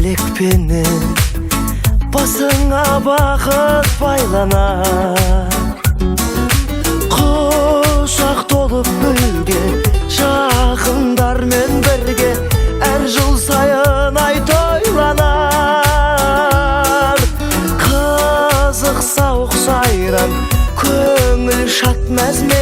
Тілекпенен басыңа бақыт байланар. Құшақ толып гүлге, жақындармен бірге әр жыл сайын ай тойланар. Қызық, сауық, сайран, көңіл шат, мәз.